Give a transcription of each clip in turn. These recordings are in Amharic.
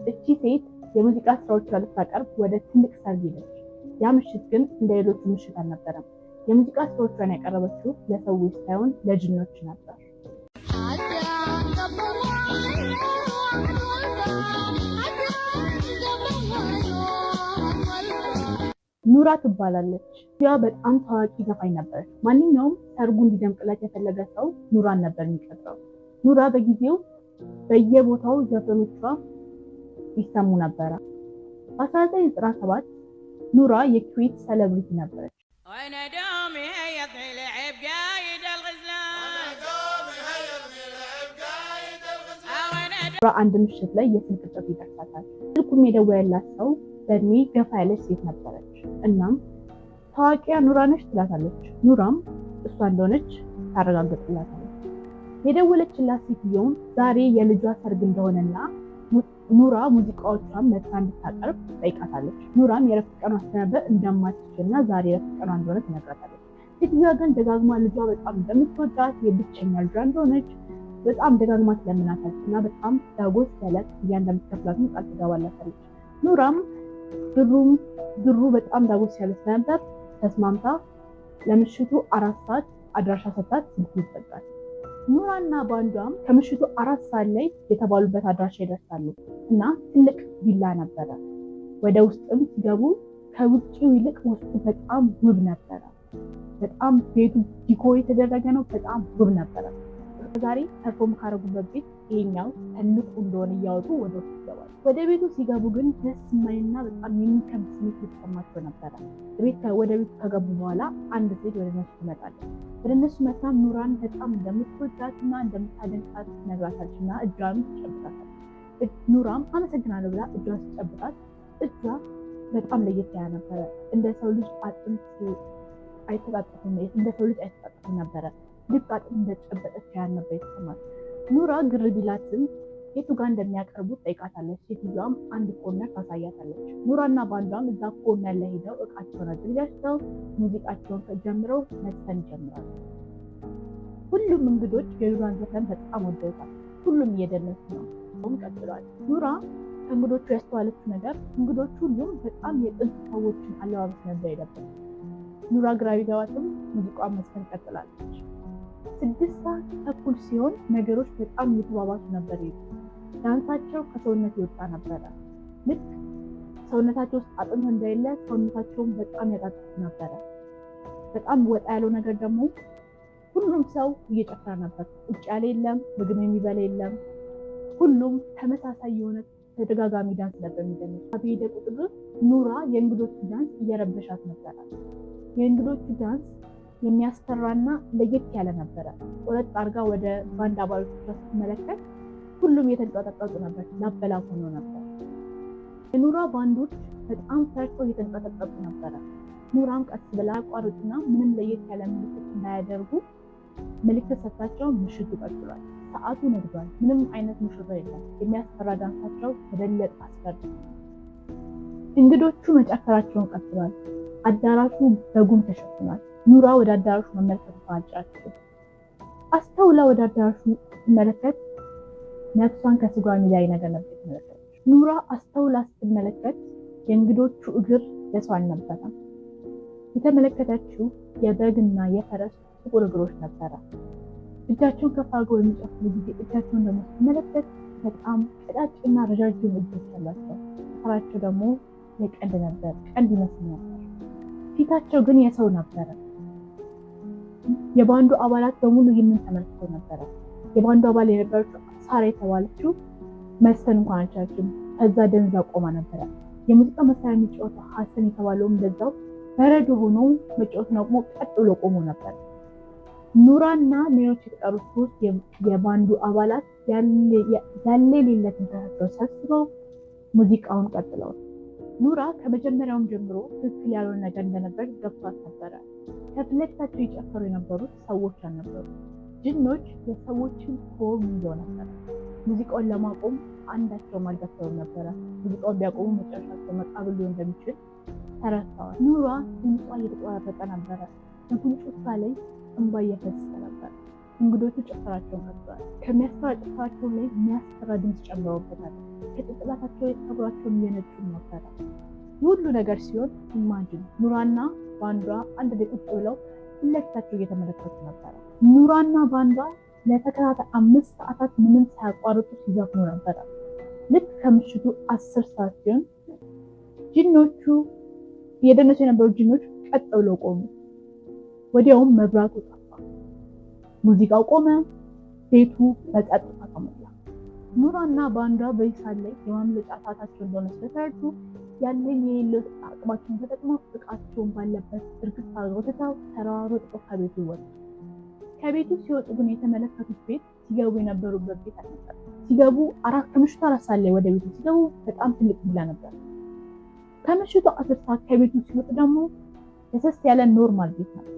እቺ ሴት የሙዚቃ ስራዎቿን ልታቀርብ ወደ ትልቅ ሰርግ ሄደች። ያ ምሽት ግን እንደ ሌሎቹ ምሽት አልነበረም። የሙዚቃ ስራዎቿን ያቀረበችው ለሰዎች ሳይሆን ለጅኖች ነበር። ኑራ ትባላለች። ያ በጣም ታዋቂ ዘፋኝ ነበረች። ማንኛውም ሰርጉ እንዲደምቅለት የፈለገ ሰው ኑራን ነበር የሚቀጥረው። ኑራ በጊዜው በየቦታው ዘፈኖቿ ይሰሙ ነበረ። በ1997 ኑራ የኩዌት celebrity ነበረች። وانا دومي هيض لعب قايد الغزلان وانا ኑራ አንድ ምሽት ላይ የስልክ ጥሪ ይደርሳታል። ስልኩም የደወለላት ሰው በእድሜ ገፋ ያለች ሴት ነበረች። እናም ታዋቂያ ኑራ ነች ትላታለች። ኑራም እሷ እንደሆነች ታረጋግጥላታለች። የደወለችላት ሴትየውም ዛሬ የልጇ ሰርግ እንደሆነና ኑራ ሙዚቃዎቿን መታ እንድታቀርብ ጠይቃታለች። ኑራም የረፍት ቀኗ ስለነበር እንደማትችልና ዛሬ የረፍት ቀኗ እንደሆነ ትነግራታለች። ሴትዮዋ ግን ደጋግማ ልጇ በጣም እንደምትወዳት የብቸኛ ልጇ እንደሆነች በጣም ደጋግማ ትለምናታለች እና በጣም ዳጎስ ያለ ክፍያ እንደምትከፍላትም ቃል ትገባላታለች። ኑራም ብሩ በጣም ዳጎስ ያለ ስለነበር ተስማምታ ለምሽቱ 4 ሰዓት አድራሻ ሰጥታት ስልኩ ይዘጋል። ኑራና ባንዷም ከምሽቱ 4 ሰዓት ላይ የተባሉበት አድራሻ ይደርሳሉ እና ትልቅ ቪላ ነበረ። ወደ ውስጥም ሲገቡ ከውጭው ይልቅ ውስጡ በጣም ውብ ነበረ። በጣም ቤቱ decor የተደረገ ነው። በጣም ውብ ነበረ። ዛሬ perform ካደረጉበት ቤት ይሄኛው ትልቁ እንደሆነ እያወጡ ወደ ውስጥ ይገባሉ። ወደ ቤቱ ሲገቡ ግን ደስ የማይልና በጣም የሚከብድ ስሜት የተሰማቸው ነበረ። ወደ ቤቱ ከገቡ በኋላ አንድ ሴት ወደ እነሱ ትመጣለች። ወደ እነሱ መጥታም ኑራን በጣም እንደምትወዳት እና እንደምታደንቃት ትነግራታለች እና እጇንም ትጨብጣታለች። ኑራም አመሰግናለሁ ብላ እጇን ስትጨብጣት እጇ በጣም ለየት ያለ ነበረ። እንደ ሰው ልጅ አጥንት አይተጣጠፍም፣ እንደ ሰው ልጅ አይተጣጠፍም ነበረ። ልክ አጥንት እንደጨበጠች ያህል ነበር የተሰማት። ኑራ ግር ቢላትም የቱ ጋር እንደሚያቀርቡት ጠይቃታለች። ሴትዮዋም አንድ corner ታሳያታለች። ኑራና ባንዷም እዛ corner ላይ ሄደው እቃቸውን አዘጋጅተው ሙዚቃቸውን ጀምረው መዝፈን ይጀምራሉ። ሁሉም እንግዶች የኑራን ዘፈን በጣም ወደውታል። ሁሉም እየደነሱ ነው። ቀጥሏል። ኑራ ከእንግዶቹ ያስተዋለችው ነገር እንግዶቹ ሁሉም በጣም የጥንት ሰዎችን አለባበስ ነበር የለበሱት። ኑራ ግራ ቢገባትም ሙዚቃዋን መዝፈን ቀጥላለች። 6 ሰዓት ተኩል ሲሆን ነገሮች በጣም እየተባባሱ ነበር የሄዱት። ዳንሳቸው ከሰውነት የወጣ ነበረ። ልክ ሰውነታቸው ውስጥ አጥንት እንደሌለ ሰውነታቸውን በጣም ያጣጥፉ ነበረ። በጣም ወጣ ያለው ነገር ደግሞ ሁሉም ሰው እየጨፈረ ነበር። ቁጭ ያለ የለም፣ ምግብ የሚበላ የለም። ሁሉም ተመሳሳይ የሆነ ተደጋጋሚ ዳንስ ነበር የሚደንሱ። በሄደ ቁጥር ኑራ የእንግዶቹ ዳንስ እየረበሻት ነበረ። የእንግዶቹ ዳንስ የሚያስፈራና ለየት ያለ ነበረ። ቆረጥ አድርጋ ወደ ባንድ አባሎቿ ስትመለከት ሁሉም እየተንቀጠቀጡ ነበር። ላበላብ ሆኖ ነበር። የኑራ ባንዶች በጣም ፈርተው እየተንቀጠቀጡ ነበረ። ኑራም ቀስ ብላ አቋርጡና ምንም ለየት ያለ ምልክት እንዳያደርጉ ምልክት ሰጥታቸው ምሽቱ ቀጥሏል። ሰዓቱ ነግዷል። ምንም አይነት ሙሽራ የለም። የሚያስፈራ ዳንሳቸው የበለጠ አስፈሪ። እንግዶቹ መጨፈራቸውን ቀጥሏል። አዳራሹ በጉም ተሸፍኗል። ኑራ ወደ አዳራሹ መመልከት አልቻለችም። አስተውላ ወደ አዳራሹ ስትመለከት ነፍሷን ከስጋ የሚለያይ ነገር ነበር የተመለከተችው። ኑራ አስተውላ ስትመለከት የእንግዶቹ እግር የሰው አልነበረም። የተመለከተችው የበግና የፈረስ ጥቁር እግሮች ነበረ። እጃቸውን ከፍ አድርገው የሚጨፍሩ ጊዜ እጃቸውን ደግሞ ስትመለከት በጣም ቀጫጭንና ረጃጅም እጆች አሏቸው። ጥፍራቸው ደግሞ የቀንድ ነበር፣ ቀንድ ይመስል ነበር። ፊታቸው ግን የሰው ነበረ። የባንዱ አባላት በሙሉ ይህንን ተመልክተው ነበረ። የባንዱ አባል የነበረችው ሳራ የተባለችው መዝፈን እንኳን አልቻለችም። ከዛ ደንዛ ቆማ ነበረ። የሙዚቃ መሳሪያ የሚጫወተው ሀሰን የተባለውም እንደዛው በረዶ ሆኖ መጫወቱን አቁሞ ቀጥ ብሎ ቆሞ ነበር። ኑራና ሌሎች የተቀሩት ሶስት የባንዱ አባላት ያለ የሌለ ትንፋሻቸውን ሰብስበው ሙዚቃውን ቀጥለዋል። ኑራ ከመጀመሪያውም ጀምሮ ትክክል ያልሆነ ነገር እንደነበር ገብቷት ነበረ። ከፊት ለፊታቸው የጨፈሩ የነበሩት ሰዎች አልነበሩ። ጅኖች የሰዎችን form ይዘው ነበረ። ሙዚቃውን ለማቆም አንዳቸውም አልደፈሩም ነበረ። ሙዚቃውን ቢያቆሙ መጨረሻቸው መቃብር ሊሆን እንደሚችል ተረድተዋል። ኑራ ድምጿ እየተቆራረጠ ነበረ። በጉንጮቿ ላይ እንባ እየፈሰሰ ነበር። እንግዶቹ ጭፈራቸውን ቀጥለዋል። ከሚያስፈራ ጭፈራቸው ላይ የሚያስፈራ ድምፅ ጨምረውበታል። ከጭንቅላታቸው ላይ ፀጉራቸውን እየነጩ ነበረ። ሁሉ ነገር ሲሆን imagine ኑራና ባንዷ አንድ ላይ ቁጭ ብለው ፊት ለፊታቸው እየተመለከቱ ነበረ። ኑራና ባንዷ ለተከታታይ 5 ሰዓታት ምንም ሳያቋርጡ ሲዘፍኑ ነበረ። ልክ ከምሽቱ 10 ሰዓት ሲሆን ጂኖቹ፣ እየደነሱ የነበሩ ጂኖች ቀጥ ብለው ቆሙ። ወዲያውም መብራቱ ጠፋ፣ ሙዚቃው ቆመ፣ ቤቱ በጸጥታ ተሞላ። ኑራና ባንዷ በዚህ ሰዓት ላይ የማምለጫ ሰዓታቸው እንደሆነ ስለተረዱ ያለን የሌለ አቅማቸውን ተጠቅመው እቃቸውን ባለበት እርግፍ አድርገው ትተው ተሯሩጠው ከቤቱ ወጡ። ከቤቱ ሲወጡ ግን የተመለከቱት ቤት ሲገቡ የነበሩበት ቤት አልነበረም። ሲገቡ ከምሽቱ 4 ሰዓት ላይ ወደ ቤቱ ሲገቡ በጣም ትልቅ ቪላ ነበር። ከምሽቱ 10 ሰዓት ከቤቱ ሲወጡ ደግሞ ለሰስ ያለ normal ቤት ነበር።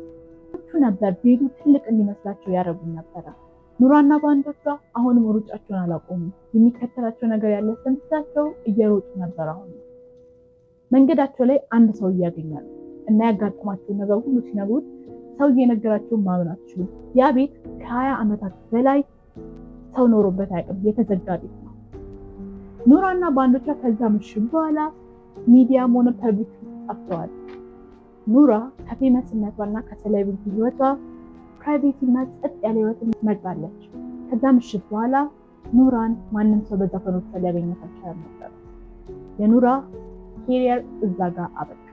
ነበር ቤቱ ትልቅ እንዲመስላቸው ያደረጉ ነበረ። ኑራና ባንዶቿ አሁንም ሩጫቸውን አላቆሙም። የሚከተላቸው ነገር ያለ ስለመሰላቸው እየሮጡ ነበር። አሁን መንገዳቸው ላይ አንድ ሰው ያገኛሉ እና ያጋጠማቸውን ነገር ሁሉ ሲነግሩት ሰው የነገራቸውን ማመን አትችሉም። ያ ቤት ከ20 ዓመታት በላይ ሰው ኖሮበት አያውቅም። የተዘጋ ቤት ነው። ኑራና ባንዶቿ ከዛ ምሽት በኋላ ሚዲያም ሆነ public ጠፍተዋል። ኑራ ከ famous ነቷና ከ celebrity ህይወቷ private እና ጸጥ ያለ ህይወትን መርጣለች። ከዛ ምሽት በኋላ ኑራን ማንም ሰው በዘፈኖቿ ሊያገኛት አልቻለም ነበር። የኑራ career እዛ ጋር አበቃ።